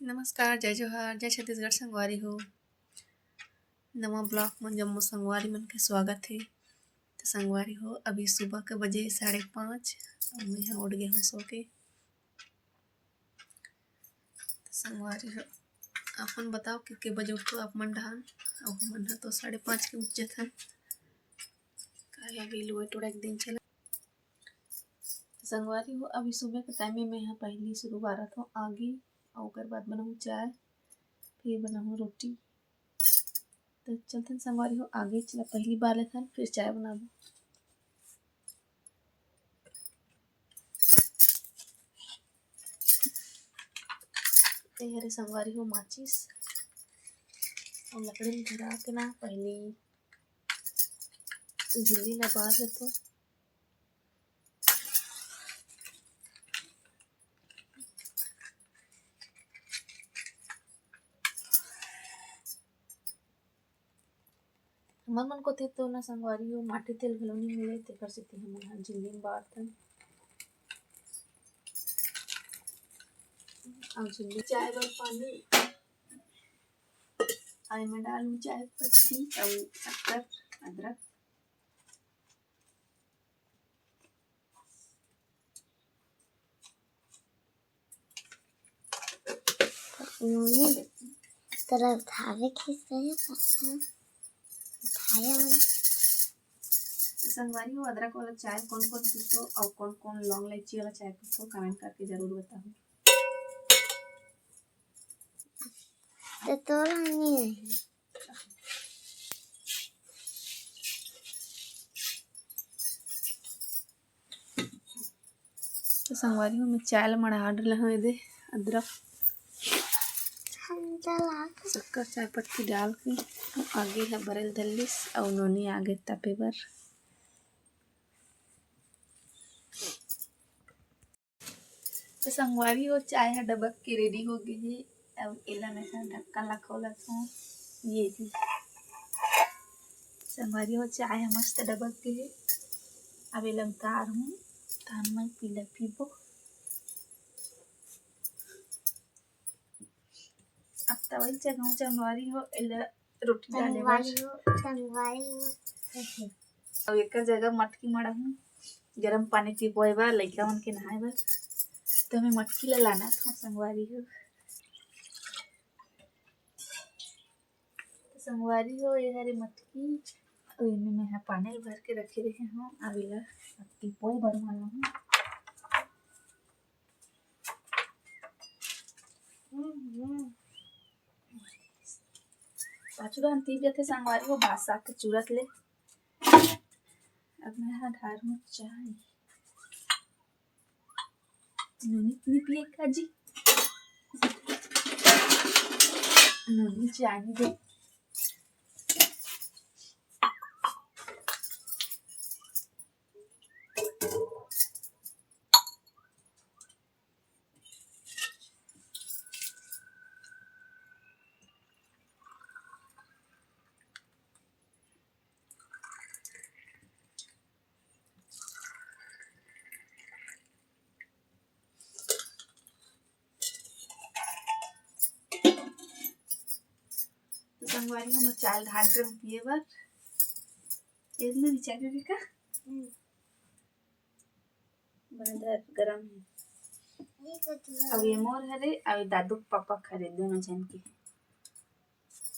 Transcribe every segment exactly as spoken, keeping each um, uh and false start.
नमस्कार, जय जोहार, जय छत्तीसगढ़ संगवारी हो। नवा vlog म जम्मो संगवारी मन के स्वागत हे। त संगवारी हो, अभी सुबह के बजे साढ़े पाँच, अउ मैं ह उठ गे हूँ सो के। त संगवारी हो, अपन बताओ के, के बजे उठो आप मन डहान? अउ हमन ह तो साढ़े पाँच के उठ जथन, काहे अभी लुए टोड़ा के दिन चला। संगवारी हो, अभी सुबह के time में मैं ह पहली शुरू करत हूँ आगी, अउ ओकर बाद बनाहूँ चाय, फिर बनाहूँ रोटी। तो चलथन संगवारी हो, आगी चला पहली बार लेथन, फिर चाय बनाबो। ते हरे संगवारी हो माचिस अउ लकड़ी धरा के ना पहली झिल्ली ला बार लेथों। हमर मन कोती तो ना संगवारी हो माटी तेल घलो नइ मिले, तेकर सेती हमन ह झिल्ली म बारथन। अउ झिल्ली चाय बर पानी, अउ एमा डालहूँ चाय पत्ती अउ शक्कर, अदरक। नोनी, तोला उठावे के सही, उठाया। संगवारी हो, अदरक वाला चाय कोन कोन पीथो अउ कोन कोन लौंग इलायची वाला चाय पीथो, comment करके जरूर बताहू। तो तोला नहीं है। तो संगवारी हो, मैं चाय ला मढ़ा डले हूँ, एदे अदरक, शक्कर, चाय पत्ती डाल के आगी ला बरे ल धर लिस, अउ नोनी आगे तपे बर। तो संगवारी हो, चाय ह डबक के ready हो गे हे। अब एला मैं ह ढक्कन ला खोलत हूँ। ये जी संगवारी हो, चाय ह मस्त डबक गे हे। अब एला उतार हूँ, तहन मैं पीला पीबो। अब तवई चघाऊँ संगवारी हो, एला रोटी डाले बर। संगवारी हो, संगवारी हो। अउ एकर जगह मटकी मड़ाहूँ, गरम पानी तिपोए बर, लइका मन के नहाए बर। तो मैं मटकी ला लानत हूँ संगवारी हो। तो संगवारी हो, ये हरे मटकी, अउ एमे मैं ह पानी भर के रखे रहे हूँ। अब एला अब तिपोए बर वाला हूँ। हम्म, हम्म। पाछू डहन तीप जथे संगवारी हो, बासा के चूरत ले। अब मैं हा ढारहूँ चाय। नोनी, नोनी पिए का जी? नोनी चाय नहीं दे। तो संगवारी, हम चाय ढार के पिए बर। इसमें भी चाय पीबे का? हम्म। बड़ा गरम है। ये तो धुआं अब ये है। मोर हरे, अब ये दादू के पापा के हरे, दोनों जन के।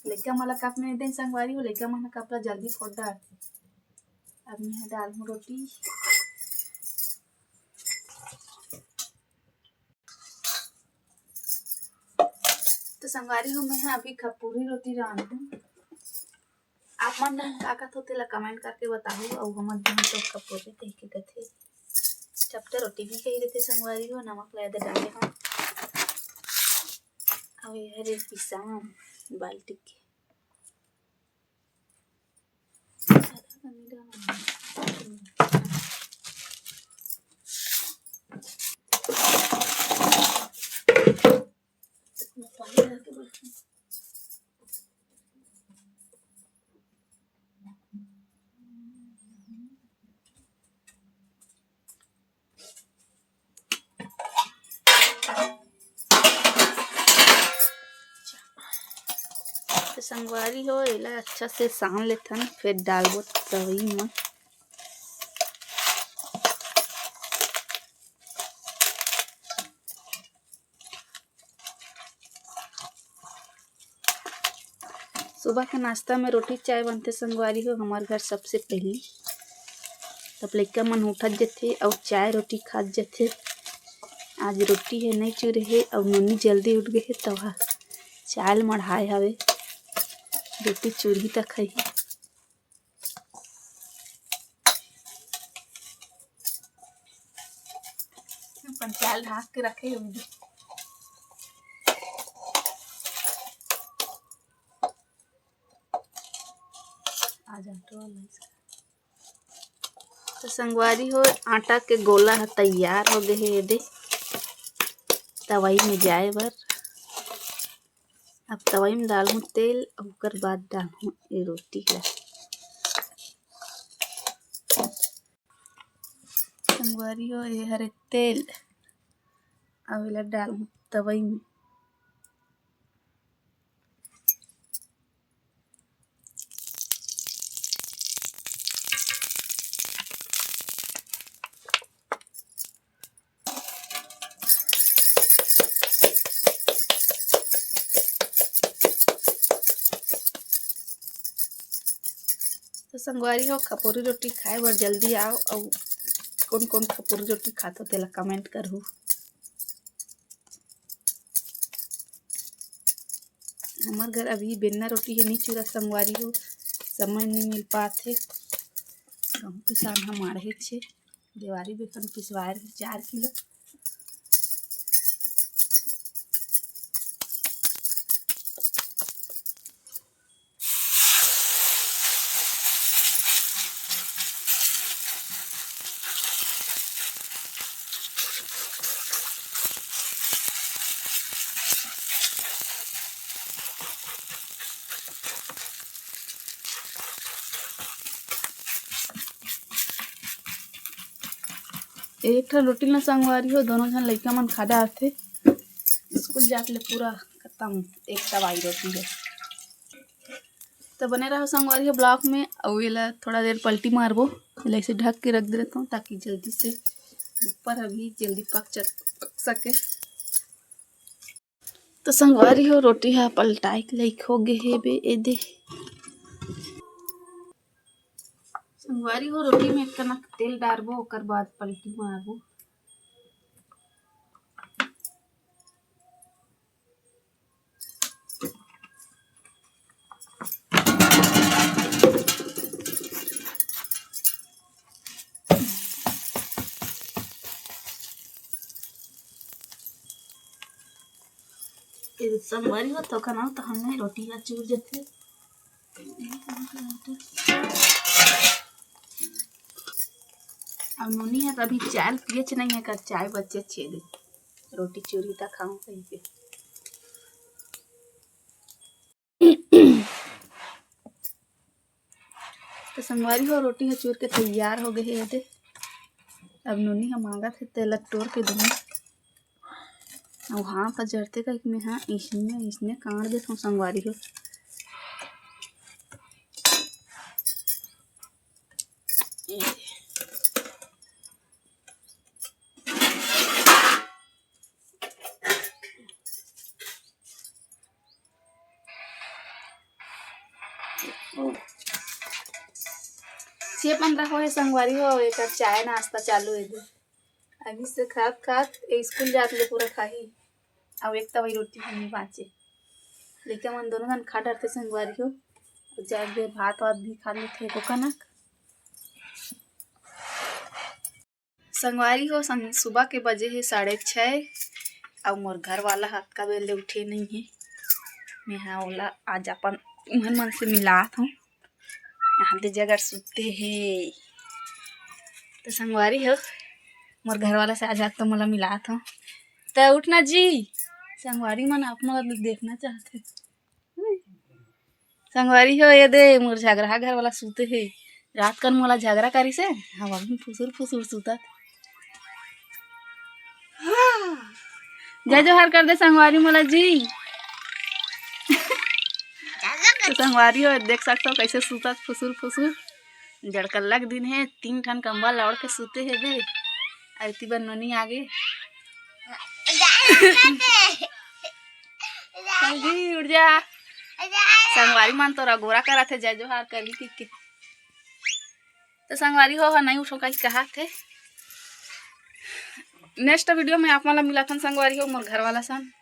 लइका मन ला कप में दे संगवारी हो, लइका मन ह कप ला जल्दी फोड़ डारथे। अब मैं डालहूँ रोटी। तो संगवारी हो, मैं ह अभी खपूरी रोटी रांधहूँ। आप मन का का होथे ला comment करके बताहू। अउ हमर जहाँ तो खपूरी कहिके कथे, चपटा रोटी भी कही देथे संगवारी हो। नमक ला एदे डाले हूँ, अउ ये हरे पिसान बाल्टी के। तो संगवारी हो, एला अच्छा से सान लेथन, फिर डालबो तवई म। सुबह के नाश्ता में रोटी चाय बनथे संगवारी हो, हमार घर सबसे पहली। तब लइका मन उठत जथे अउ चाय रोटी खात जथे। आज रोटी हे, नहीं चूरे हे, अउ नोनी जल्दी उठ गए हे, तब हा चाय ल मढ़ाए हवे, रोटी चूरही त खाही। अपन चाय ल ढांक के रखे हवे। आज आटा वाला है इसका। तो संगवारी हो, आटा के गोला ह तैयार हो गए हे, ये दे तवई में जाए बर। अब तवई में डालहूँ तेल, ओकर बाद डालहूँ ये रोटी ला। संगवारी हो, ये हरे तेल, अब एला डालहूँ तवई में। तो संगवारी हो, खपोरी रोटी खाए बर जल्दी आओ, अउ कोन कोन खपोरी रोटी खाथो तेला comment करहू। हमर घर अभी बेलना रोटी हे, नी चूरा संगवारी हो, समय नहीं मिल पात हे। गहूँ किसान हम आड़हे छे, देवारी बेसन पिसवाए रहे चार किलो। एक ठन रोटी ल संगवारी हो, दोनों झन लइका मन खा डारथे। स्कूल जात ले पूरा खत्म, एक तवाई रोटी हे। तो बने रहो संगवारी हो vlog में। अउ एला थोड़ा देर पलटी मारबो, एला ऐसे ढक के रख दे रहता हूँ ताकि जल्दी से ऊपर अभी जल्दी पक चक-, पक सके। तो संगवारी हो, रोटी ह पलटाए के लायक हो गे हे बे, ए दे। संगवारी हो, रोटी में एक कनक तेल डारबो, ओकर बाद पलटी मारबो। ये संगवारी हो, थोकन अउ त हमने रोटी ला चूर जथे। अब नोनी है, अभी चाय पियच नहीं है, का चाय बच्चे छे दे, रोटी चूरी त खाऊं कहीं के। तो संगवारी हो, रोटी ह चूर के तैयार हो गए हे एदे। अब नोनी ह मांगत हे, तेला टोर के दूँ। अउ हाथ ह जरथे कहिके मैं हा इसने, इसने काट देथों संगवारी हो। छे पंद्रह होए संगवारी हो, एकर चाय नाश्ता चालू हे दे। अभी से खात खात ए स्कूल जात ले पूरा खाही। अउ एक तवई रोटी भी नहीं बाँचे। लइका मन दोनों झन खा डरथे संगवारी हो। जाए बे भात वात भी खा लेथे एको कनक। संगवारी हो, सं-, सुबह के बजे हे साढ़े छः, अउ मोर घर वाला ह अतका बेर ले उठे नइ हे। मैं हा ओला आज अपन उहन मन से मिलात हूँ। यहाँ दे जगह सुते हे। तो संगवारी हो, मोर घर वाला से आज तो मोला मिलात हूँ। तो उठना जी, संगवारी मन आप मोला देखना चाहते। संगवारी हो, ये दे मोर झगरा घर वाला सूते हे। रात कन मोला झगरा करिस हे, हम अभी फुसुर फुसुर सूतत। जय जोहार कर दे संगवारी मोला जी। तो संगवारी हो, देख सकथो कैसे सुतत फुसुर फुसुर। जड़कल्ला के दिन हे, तीन ठन कंबल ओढ़ के सुते हे बे। अउ एती बर नोनी आगे। संगी, उठ जा। संगवारी मन तोर अगोरा करत हे, जय जोहार करही कहिके। तो संगवारी हो, नहीं उठो कहिके कहत हे। Next video में आप मन ला मिलाथन संगवारी हो, मोर घर वाला सन।